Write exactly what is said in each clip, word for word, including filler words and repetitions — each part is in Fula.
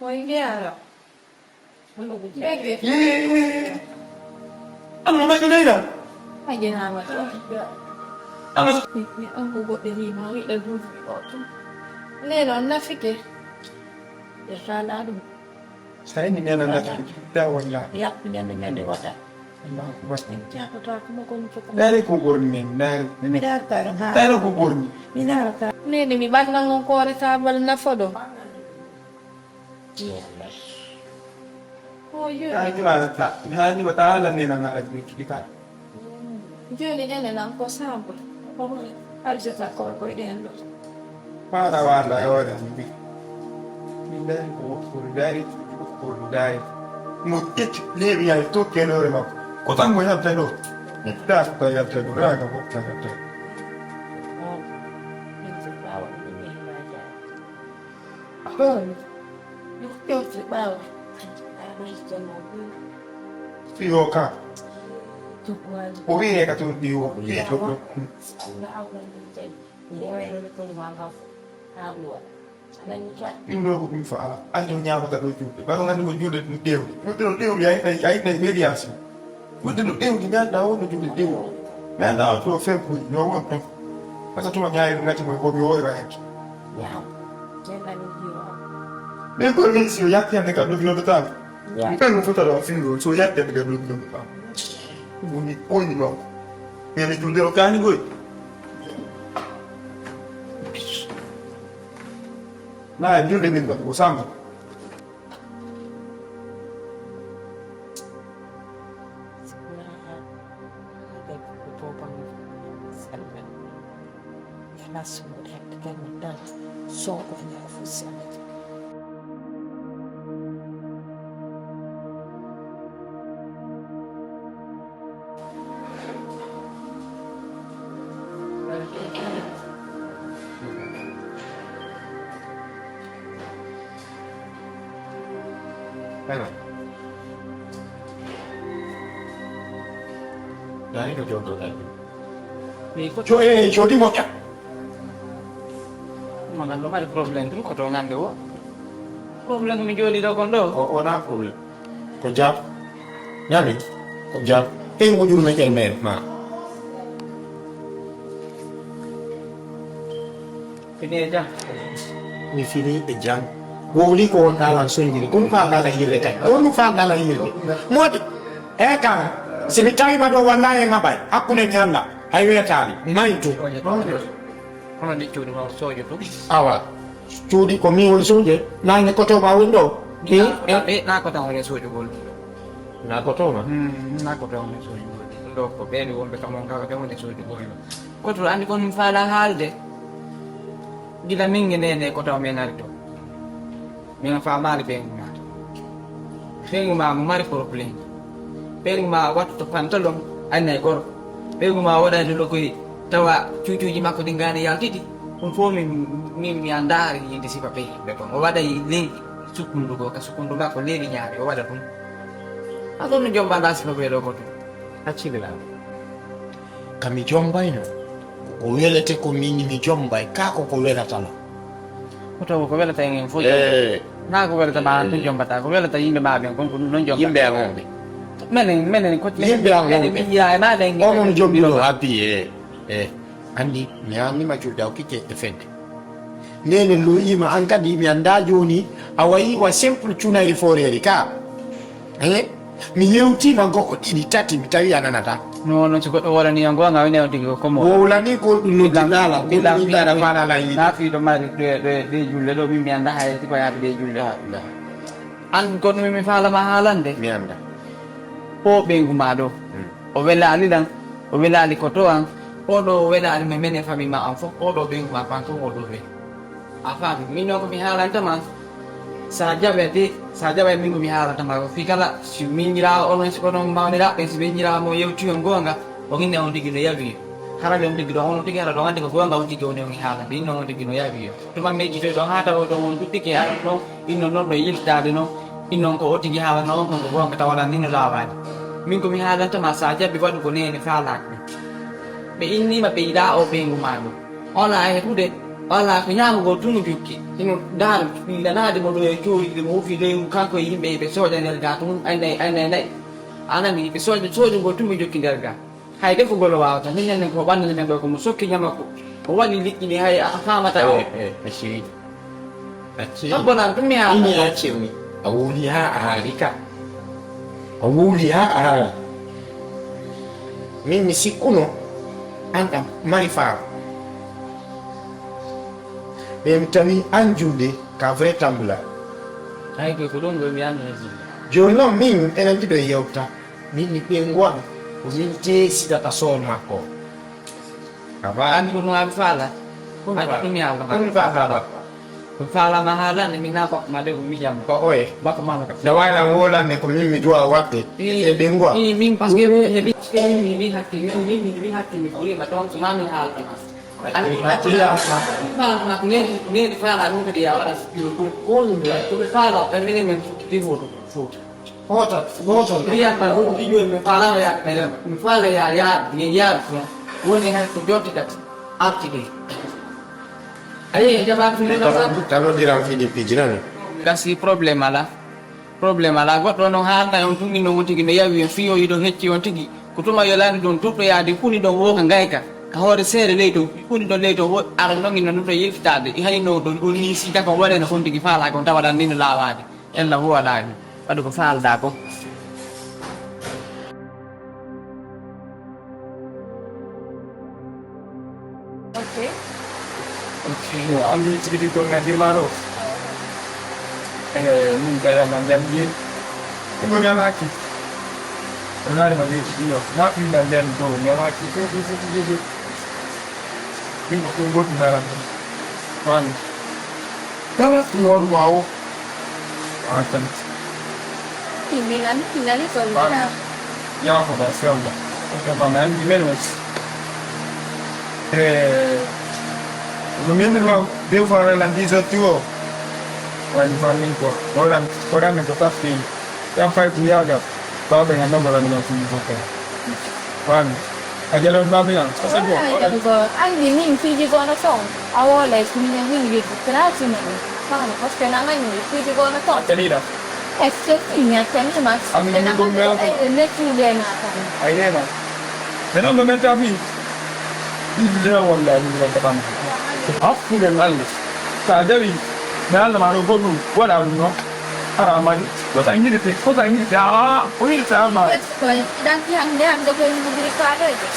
Moy mbiyaɗo? Ɓegge. Yee. Ano mbaɗi leyɗa? Majjinaama ɗo. Ano. Mi on ko goɗɗo ni ma wiɗa ɗum. Neno nafike. Ɓe faala ɗum. Sa ini nena nafike. Da walla. Yaɓɓi nande ñande wata. Allahu akbar. Jaɓata kuma ko mi fota. Dare ko ɓorni men, dare. Mi darata ha. Dare ko ɓorni. Mi darata. Nene mi ɓanna ngon koore tabal nafoɗo. Ay, mi haala ta, mi haali wa taala ne nan ala jikki ka. Joni ene nan ko sabo. Arjata ko ko den do. Fara wala e wala ni. Min dari ko ko dari ko dari. Mo tet le mi ay to ke no re ma. Ko tan mo yam tan do. Ta ko yam tan do. Ra ka ko ta ta. Fiyo ka. O wiye ka tun ɗiwo. Ɗum ɗo ko ɗum faala. Anndi o ñaamata ɗo juulde. Bano nganndi ko juulde ɗum ɗewri. Ɗum ɗo ɗewri, a yiɗay, a yiɗay médiation. Wonde no ɗewri, mi anndaa wonno juulde ɗewri. Mi anndaa on ɗo few ko yo won ɗon. Parce que tuma ñaayiri ngati moy ko mi woyra hen. Waaw. Min ko min si o yatti hannde ka ɗum ɗo taal. Waaw. Min ko fota ɗo fingo, so yatti hannde ka ɗum ɗo taal. Woni, woni ɗo. Mene juulde o kaani goy. Na juulde min ɗo, o samba. Aywa. Dari ko jodo dari. Mi ko jo e jodi mo ka. Magal ɗo mari problème ɗum ko to ngande o. Problème mi jooɗi ɗo kon ɗo. O wona problème. Ko jam. Ñami. Ko jam. Ey mo jurme kel men ma. Fini e jam. Mi fini e jam. Wowli ko won ɗalan sonjiri. Kun fa ngala yirde tan. Wonu fa ngala yirde. Modi. E kan. Si mi tawi ma ɗo wallahi e ngabay. Hakkunde ñalla. Hay wetali. Maytu. Hono ni cuuɗi ma sojo ɗum. Awa. Cuuɗi ko min woni suuje, naange koto ma woni ɗo. Ɗi, e na ko taw ne suuji gol. Na koto ma? Hmm, na ko taw ne suuji gol. Ɗo ko ɓeeni wonɓe kam on gawa ɓe woni suuji gol. Koto andi kon mi faala haalde. Gila min nge nene ko taw men ari to. Min faamaali ɓeyngu ma. Ɓeyngu ma mo mari problème. Ɓeyngu ma wattoto pantalon, anne e gorko. Ɓeyngu ma waɗani lokoyi, tawa cuucuuji makko ɗi ngaani yaltiti. Ɗum fof min, min mi anndaa yimɓe sifa ɓe yimɓe kon. O waɗa leydi sukkundu goo, ka sukkundu makko leydi ñaari, o waɗa ɗum. A ɗum no jomba ndaa sifa ɓe ɗo ko ɗum. Hakkille laa. Ka mi jombayno, ko welete ko min mi jombay, ka ko ko welata ma. Ko taw ko welata en en fof. Eh. Na ko welata ma an ɗum jombata, ko welata yimɓe ma ɓen kon ko ɗum ɗon jombata. Yimɓe an on ɓe. Menen, menen ko yimɓe an on ɓe. Onon jombi ɗo habbi e, e. Anndi, mi annima juuɗe o kikke e fedde. Nene lo ima an kadi mi annda jooni, a wayi wa simple cunayri foreeri ka. Eh? Mi yewtima goɗɗo ɗiɗi tati mi tawi a nanata. No, no, so goɗɗo wolani on goonga, woni on tigi ko komo. Wowlani ko ɗum noddi laala, ko ɗum dara fana la yiɗi. Na fi ɗo mari ɗo, ɗo, ɗo julle ɗo, min mi annda hay si ko yaade ɗo julle ha. An ko ɗum mi faala ma haalande. Mi annda. O ɓeyngu ma ɗo. Hmm. O welaali lan, o welaali ko to an. O ɗo o welaali men, menen famille ma an fof. O ɗo ɓeyngu ma fan ko o ɗo re. A faami, min noon ko mi haalanta ma, so a jaɓe de, so a jaɓe min ko mi haalanta ma ko fii kala, si miñiraawo onon, si onon mawniraaɓe ɓen, si ɓe miñiraawo mo yewti on goonga, o inne on tigi no yawi. Hara ɓe on tigi ɗo, on tigi hara ɗo, andi ko goonga on tigi woni on haalande, inno on tigi no yawi. Tuma mi ƴiwtoy ɗon haa tawa ɗon on ɗuɗɗike hara ɗon, inno noon ɗo yiltaade noon, innon ko o tigi haalano on kon ko goonga tawa lan ni no laawaani. Min ko mi haalanta ma, so a jaɓi waɗu ko neene faalaaka ɗum. Ɓe inniima ɓe yiɗaa o ɓeyngu ma ɗum. Ola e heɗude, Wala ko ñaamugol tun mo jokki. Hino daara, nanaade mo ɗo e jooɗi, mo wufi leyru, kanko e yimɓe, ɓe sooda nder ga tun, ay nayi, ay nayi, nayi. A nani, ɓe sooda, sooda ngol tun mo jokki nder ga. Hay defugol o waawata. Min nenen ko ɓannani men ɗo, ko mo sokki ñama ko. O waɗi liƴƴi ɗi hay a faamata o. Eh, eh, eh, chéri. Acci. Abbo nan ɗum mi haala. Ini acci mi. A wuuli haa a haali ka. A wuuli haa a haali. Min mi sikkuno an a mari faam. Ɓe mi tawi an julde ka vrai tambula. Hay ko ko ɗum ɗo mi annda julde. Jooni noon min enen ɗiɗo yewta. Min mi ɓe ngoan. Ko min teesidata soon makko. Aba. An ko ɗum a faala. Ko mi faala. Ko mi faala. Ko mi faala. Ko mi faala ma haalande mi na ko ma de ko mi jam. Ko oye. Bako ma ka. Da wala wolande ko min mi duwa waɗde. E ɓe ngoa. Ii, min parce que mi heɓi mi mi hakki mi mi mi hakki mi ko rima donc ma mi haalata. An mi hatti ya. Faala ma ne ne faala ɗum kadi ya waɗa. Ko ɗum ko mi faala ɓe minen min fuɗɗi fuɗi. Gootal, gootal. Mbiyan ma ɗum ɗiɗo mi faalaano yaade meɗen. Mi faala ya yaade, mi yaade ɗum. Woni hen ko jonti kadi. Arti ɗum. A yii, jaɓaaki mi ɗo tan. Tan noddiran P D P ji nani. Gasi problème ala. Problème ala. Goɗɗo no haalna on tun no won tigi no yawi on fiyo yiɗo hecci on tigi. Ko tuma yo laani ɗon toɗɗo yaade kuni ɗon wo ka ngayka. Ka hoore seere ley to, kuni ɗon ley to wo ara nongino no to yiltitaade. I hani no ɗon ɗon ni si daga waɗe no kon tigi faala kon tawa ɗan ni no laawaade. Ella huwa laami. Waɗu ko faalɗaa ko. Ok. Ok, no anndi tigi tigi ko ngaddi ma ɗo. Eh, min kay ama nganndi. Ko ngalaki. Nari ma leydi ɗiyo. Naɓi ma nden ɗo ngalaki. Min ko ɗum goɗɗum naran ɗum. Wani. Kala ɗum hoɗum awo. Watan. Min an, min an ko mi Wani. Yaafo da sewda. Ko ba nan di men wes. Eh, no min ma be fara la dizo tuo. Wani fani ko. Wala, wala min ko tafi. Yan fay ko yaga. Ba be nan ba la min ko. Wani. A jalo ba be nan. Ko se go. Wala, ko anndi min piiji gono ton. A wala ko min min yidi. Trati min. Fani ko se na ngani piiji gono ton. Kalila. Est-ce que il y a tellement Ami ni ɗum mel ko. Netude na tan. Ay nena. Menen no men tafi. Billahi wallahi min ko tan. Hakkunde Allah. Sa dawi. Mi Allah ma ɗo goɗɗum waɗa ɗum noon. Ara mari. Ko sa yiɗi te, ko sa yiɗi te. Ah, ko yiɗi te ama. Koye ɗanki hannde hannde koye min njogiri faaleeje.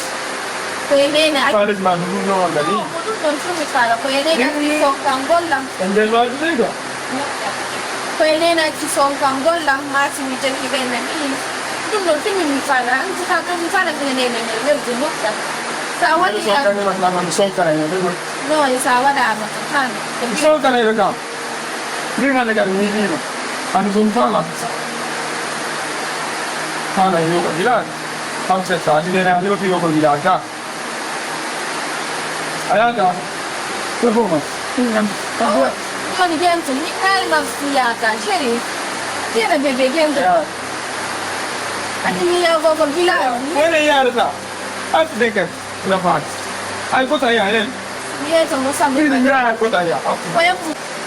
Koye nene acci. Faaleeje ma ɗum ɗum noon waɗa ni. Ko ɗum ɗon tun mi faala. Koye nene acci sonkangol lam. E nder waɗi ɗum ɗo. Koye nene acci sonkangol lam, maa si mi jogii ɓe nani. Ɗum ɗon tun mi faala. An si ka kam mi faala koye nene mi weldi mofta. Sa waɗi kam. Sonkane ma ɗum sonkane. No, sa waɗaama tan. Sonkane kam. Min hannde kadi mi yiɗiima. Hannde ɗum faama. Haala yo ko village. Kam c'est ça. Ɗi nene hannde ko fiyo ko village ka. A yaaka. Performance. Ɗum kam. Kam ko. Kono James, mi kaalma mi yaaka. Chéri. Tena bébé James. Adi mi yaako ko village. Wala yaarata. Arde kadi. Rafaat. Ay, kota ya, eh. Yeeso mo sabu. Min ya kota ya. Ko yam.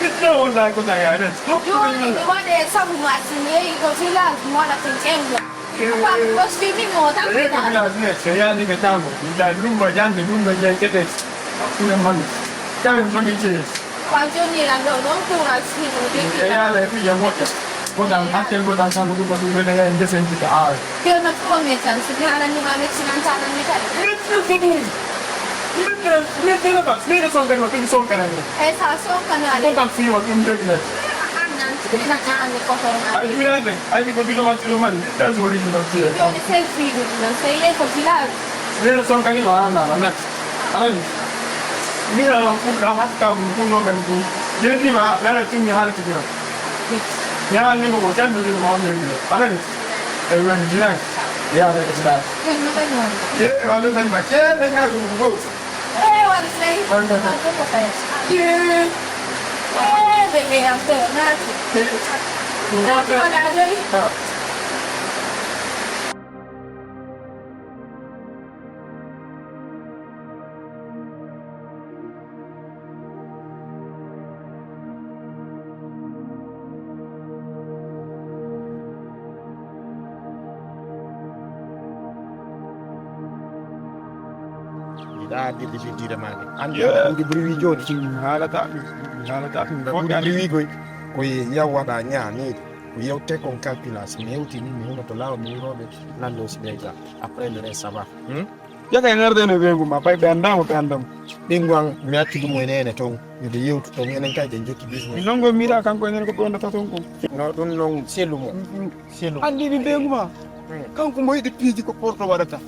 Ɓiɗɗo wallahi kota ya, eh. Joni mi waɗe sabu ma si mi yehi ko village mi waɗa ton ƴeewa. Papa, ko si min mo tan. Yehi ko village ne, so yaani ko tango. Ila ɗum mo jande, ɗum mo jande kete. Ɗum man. Tan ko mi jeyi. Wa joni lan ɗo ɗon courage hino E yaala e piya moƴƴa. Goɗɗal hakkil goɗɗal tan ko ɗum ɗum wona yaha ndesen jika aawe. Yo no ko men tan si mi haalani ma metti nan tan mi kadi. Metti ko ɗum. Metti metti na bas metti sonkani wa ɗum sonkani. E sa sonkani ale. Ɗum kam fiwa ɗum degnet. Annan ina kaani ko ton. Ay juulande ay ko bino man tilo man. Ɗan so woni ɗum ɗon fiye. Yo ni sel fiidu ɗum ɗon sey yehi ko village. Metti sonkani wa annan annan. Alani. Mina fuɗɗa hatta ɗum ɗum ɗon ɓen ɗum. Yettima nana tinni haala tigi. Ñaanni mo ko jandude mo on yonde. Alani. E woni jinan. Yaade ko sila. Ye wala tan ma ke ne ka ko ko. Eh, wala sey. Wala. Ko ko kay. Ye. Eh, be be am te na. Ko ko na dai. Ah. Haa biddi biddire maage. An ɓuri wiijooni. Haalata, haalata. Ɓuri wiigoy. Ko yaw waɗa ñaamiiɗo. Ko yewte kon calculation. Mi hewti ni mi huno to laawol mi wurooɓe lalloosi ɓe ga. Après le reste ça va. Hmm? Jaka e ngarde no ɓeyngu ma, ɓay ɓe anndaama, ɓe anndaama. Ɓeyngu an, mi acci ɗum e neene toon. Miɗo yewtu toon, enen kay ɓe jokki business. Non ko miɗa kanko enen ko ɓe wondata toon kon. No ɗum non selu mo. Selu. Anndi mi ɓeyngu ma. Hmm. Kanko mo yiɗi piiji ko porto waɗata.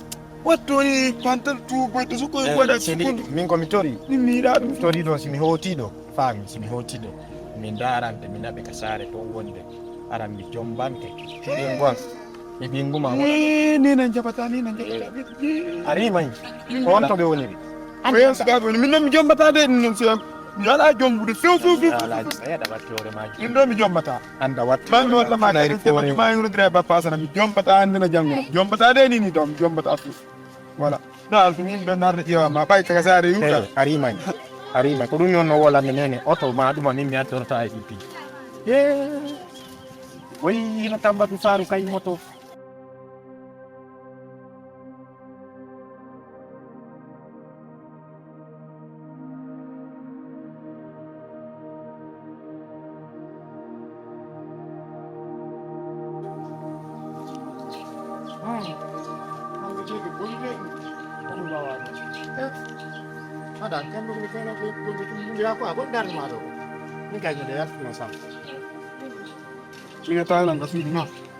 Watto ni pantal tu boyto so koye waɗa seli. Min ko mi tori. Min mi yiɗa ɗum. Tori ɗo si mi hooti ɗo. Faami si mi hooti ɗo. Mi ndaarante mi naɓe ka saare toon wonde. Aran mi jombante. Ɓeyngu an. E ɓeyngu ma wona. Eh, ni nan jaɓata, ni nan jaɓata. A rimay. Ko on to ɓe woniri. Ko yen sukaɓe woni. Min noon mi jombata de, ɗum noon si am. Mi alaa jombude. Few, few, few. Alaa, a yaɗa watti hoore ma. Min ɗo mi jombata. Anda watti. Maa mi walla ma. Nayri ko woni. Maa mi walla ma. Mi jombata hannde na janngo. Mi jombata de ni, ni ɗo. Mi jombata few. Voilà. Ɗo alfi min ɓe narde ƴeewa ma. Ɓay caka saare yuta. Eh, a rimay. A rimay. Ko ɗum yon no wolande nene. Oto ma ɗum a min mi attorta e ɗiɗi. Eh. Woyi hino tambatu saaru kay moto.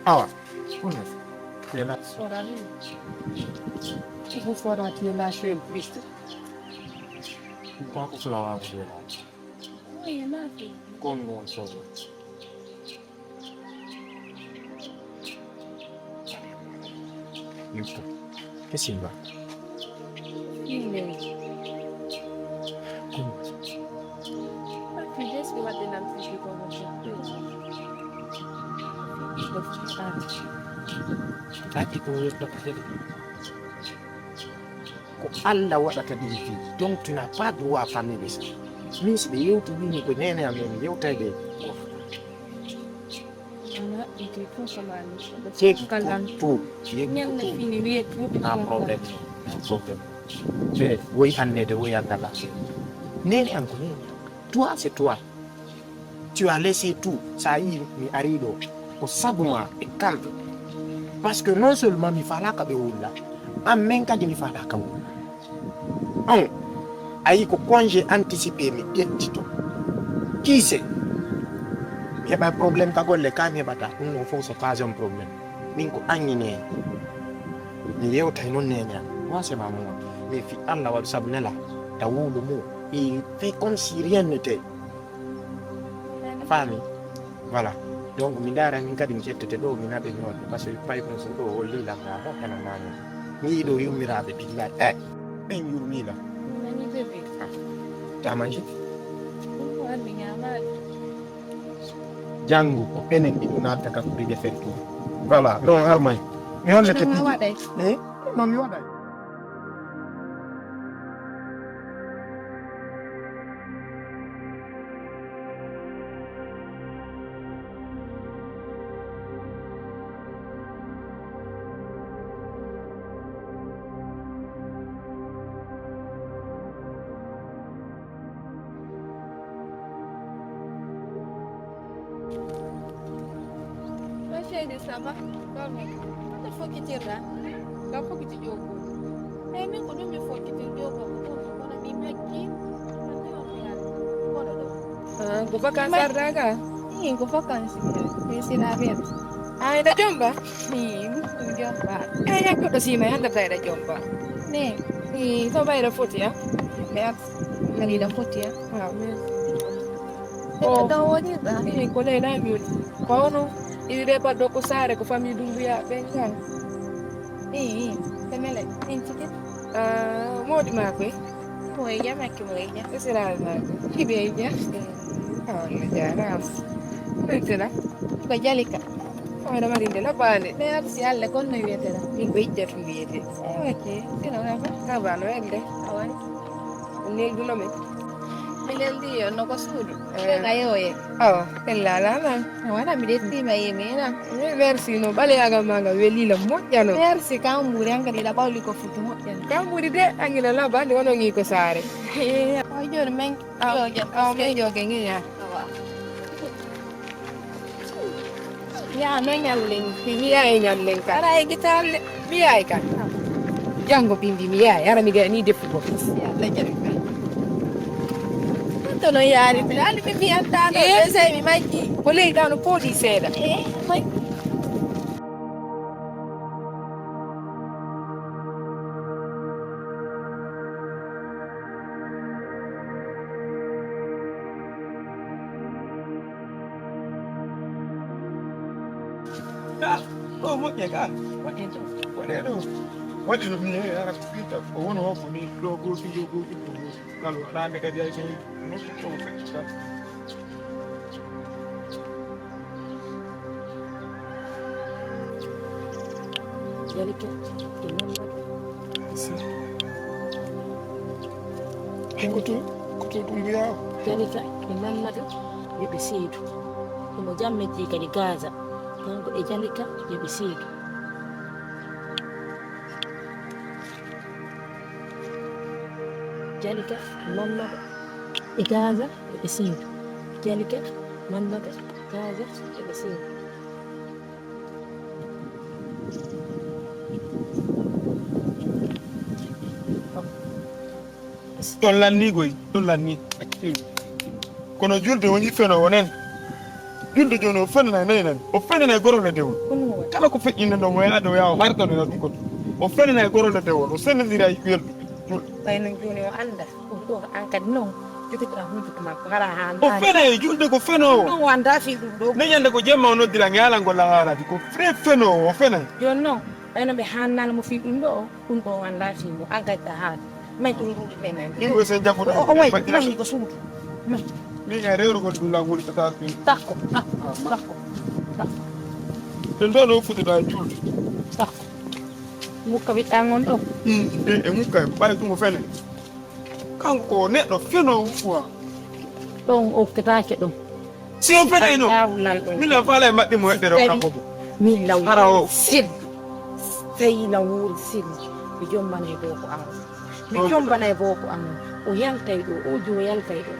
Awa. Kuna. Tena. Sora ni. Ibu sora tena shwe Kristo. Kwa kusula wangu tena. Oye, nafi. Kongo sora. Yuko. Kesimba. Ile. Kuma. But you just be what the lamb fish you go to. Ati ko yetta ko. Ko Allah waɗata ɗum fii. Donc tu n'as pas droit à famille ça. Min si ɓe yewti wini ko nene am en yewtayde. Jeggu tout, jeggu tout. Naan problème, naan problème. Ɓe woy hannde de woy Allah la. Nene am ko nene. Toi c'est toi. Tu as laissé tout. Sa yi mi ari ɗo. Ko sabu ma e kalɓe. Parce que non seulement mi falaka ɓe wulla. An men kadi mi falaka wulla. On, a yi ko congé anticipé mi ƴettito. Kiise. Mi heɓa problème ka golle ka mi heɓata. Ɗum ɗo fof c'est pas un problème. Min ko angi nene. Mi yewtay noon nene am. Moi c'est ma maman. Mais fi Allah waɗu sabu nela. Ta wowlu mo. Il fait comme si rien n'était. Faami. Voilà. Donc mi ndaara min kadi mi ƴettete ɗo mi naɓe mi waɗa parce que pay kon so ɗo holli lamɗa ɗo hena nani. Mi yiɗo yummiraaɓe billahi. Eh. Ɓen yurmila. Nani bébé. Tamaji. Ɗum ko an mi ñamaade. Janngu ko enen ɗiɗo natta ka kuri de fettu. Voilà. Ɗon armay. Mi hollete. Ɗum a waɗay. Eh? Non mi waɗay. Ma chérie, ça va? Ba mi. Wata fokkitirɗa? Ba fokkiti ƴogo. Eyi min ko ɗum mi fokkitir ƴogo ko ɗum kono mi maggi. Kono ɗo. Ah, ko vacances arɗa ka? Ii, ko vacances. Mi sina ɓen. Ah, ina jomba? Ii, mi jomba. Eh, ya ko ɗo sima ya ndata ina jomba. Ne. Ii, to bayra foti ya. Merci. Maliɗa foti ya. Ah, merci. Oh. Ɗo woni ba? Ii, ko leyɗa mi woni. Ko ono? Iri de baɗɗo ko saare ko famille Dumbuya ɓen kan. Ii, ii. Temele. Min ciki. Ah, moodi ma koy? Moy jam, akki moy jam. Siraaɓe maako. Hiɓe e jam. Awa, no jaaraama. Ɗum tena? Ko Jalika. Awa, no marinde no baale. Ne am si Alla kon no wiyetera? Min ko Ijjatu wiyete. Ok, sino wema? Ka ba no welde? Awa. Nelduno min. Mi leldi yo no ko suudu. Eh. Ka yewoye. Awa, ella lala. Wala mi detti ma yemi na. Mi merci no bale aga manga weli la moƴƴa no. Merci ka mburi an kadi la bawli ko futu moƴƴa. Ka mburi de angila la bandi wono ngi ko sare. Eh, o jor men. Awa, awa men joge ngi ya. Awa. Ya no ñallen. Mi yaay ñallen ka. Ara e gital de. Mi yaay ka. Jango bimbi mi yaay ara mi ga ni defu go. Yalla jare ka. Tanto no yaari mi ali mi mi anta no. Eh? Ese mi majji. Ko ley dano podi seda. Eh, koy. Ah, ɗo moƴƴe ka. Waɗe ɗo. Waɗe ɗo. Waɗe ɗo mi ara ko woni hokko ni ɗo gosi yo gosi ɗo. Kala waɗande kadi ay so no ɗo feccita. Jalika e Mammata. Ay, ko to, ko to ɗum wiyaa. Jalika e Mammata yo ɓe seedu. Himo jammiti kadi Gaza. Kanko e Jalika yo ɓe seedu. Jalika e Mammata e Gaza yo ɓe seedu. Jalika e Mammata e Gaza yo ɓe seedu. Ɗon lanni goy, ɗon lanni. Kono julde woni feno wonen. Julde jooni o fenana nayi nan. O fenana e gorole dewol. Kala ko feƴƴinde ɗon o yaade o yawa hartano na ɗum koto. O fenana e gorole dewol. O senanira e welɗo. Julde. Ɓay noon jooni o annda. Ɗum ɗo an kadi noon jogiɗaa hunduko ma ko hara haa o fena e julde ko fenoowo. Ɗum o annda fii ɗum ɗo. Ne ñande ko jemma o noddira nge ala ngolla haalade ko fre fenoowo o fena. Jooni noon ɓayno ɓe haannano mo fii ɗum ɗo ɗum ɗo o annda fii mo an kadi a haali. May ɗum ɗum ɓe nan. Ɗum ko sen jafuɗa. O way mami ko suudu. Min e rewrugol ɗum lan woni tata ɗum. Takko takko takko takko. Ɗum ɗo no fuɗɗuɗa e julde. Takko. Mukka ɓiɗɗa ngon ɗo. E mukka ɓay ɗum o fene. Kanko ko neɗɗo fenoowo quoi. Ɗon okkitaake ɗum. Si o fenayno min a faala e maɓɓe mo heɗɗere o kanko bo. Min law hara o sel. Tawi na wuuri sel. Mi jombana e boko am. Mi jombana e boko am. O yaltay ɗo o jo yaltay ɗo.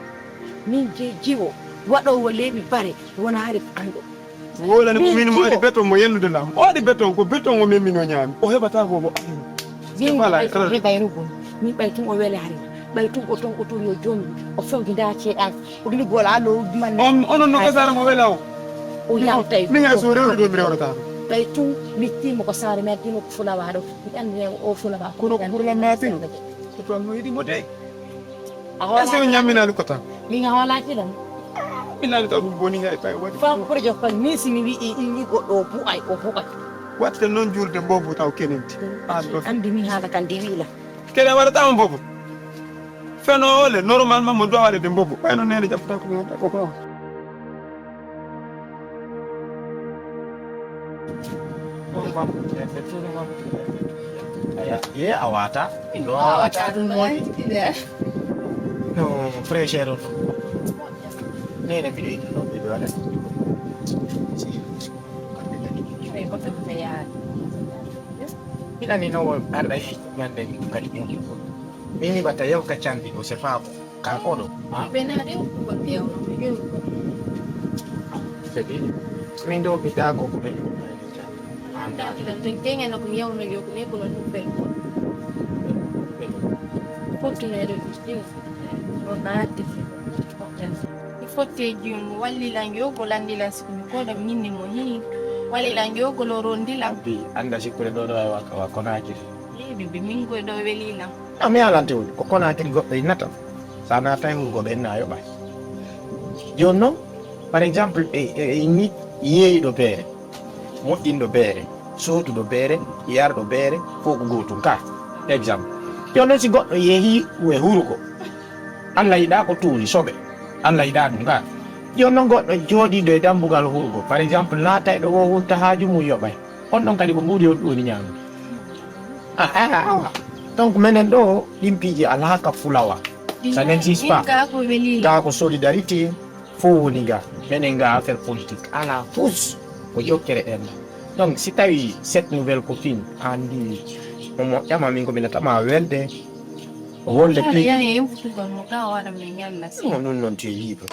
Min je jiwo waɗowo leeɓi bare wona hari anɗo. Wolani ko min mo ari beton mo yennude lam o waɗi beton ko beton o memmin o ñaami o heɓata ko mo ari. Min ɓay tun o wele hari ɓay tun o ton o tun yo jombi o fewji nda ceeɗan o gili gola lo man. Onon no kasara mo wela o. O yaltay min ay so rewde ɗo mi rewrata. Ɓay tun mi timo ko sare mi addimo ko fulawa ɗo mi anndi o fulawa kono ko ɓurlan ma fino ko ton no yiɗi mo dey. Ese o ñamminani ko tan. Min a hoolaaki lan. Minani taw ɗum boni hay pay waɗi. Fam pour jokkal min si mi wi'i inni goɗɗo o bu'ay o bu'ay. Watte noon juulde mbobo taw kenenti. An ɗo andi min haala kan de wiila. Kene waɗata on mbobo. Fenoowo le normalement mo dowa waɗede mbobo ɓayno nene jaɓata ko ko ko. Ye a wata ɗo a wata ɗum moy no fraîcheur on nene mbiɗo yiɗi noon ɓe waɗa hiɗani nowo arɗa e ñande kadi ɗum mini batta yew ka candi o sefako. Ka koɗo. Ɓe naade ko ɓe yewno ɓe yewno. Kadi min ɗo mi dago ko ɓe. Anda ila to jengeno ko yewno yo ko ne ko no ɗum ɓe. Fottunede ko ɗum. No naade. Mi fotte jiyum wallilan yo ko landilan siko mi koɗo minni mo hi. Wallilan yo ko lo rondilan. Bi anda sikkude ɗo ɗo wa konakiri. Bibi min koy ɗo welilan. A mi alante woni ko konakiri goɗɗo innata. Sa naata e wurgo ɓe en na yoɓay. Jooni noon par exemple e e ni yeeyɗo beere, moƴƴinɗo beere, sooduɗo beere, yarɗo beere, fof ko gootum ka. Exemple. Jooni noon si goɗɗo yeehi e hurugo, Allah yiɗa ko tuuri soɓe, Allah yiɗa ɗum ka. Jooni noon goɗɗo jooɗiiɗo e dambugal hurugo par exemple naata e ɗo o wurta haaju mum yoɓay. On ɗon kadi ko mbuuɗi on ɗuuni ñaami. Ah, ah, ah. Donc menen ɗo ɗin piiji alaa ka fulawa. Ça n'existe pas. Ga ko solidarité, fof woni ga. Menen ga affaire politique. Ala fus ko jokkere en. Donc si tawi cette nouvelle copine an mbi mo moƴƴama, min ko mbinatama welde, wolde pi. Yahe en futugol mo ga o waɗa men ñalla. Non, non, non, tu es libre.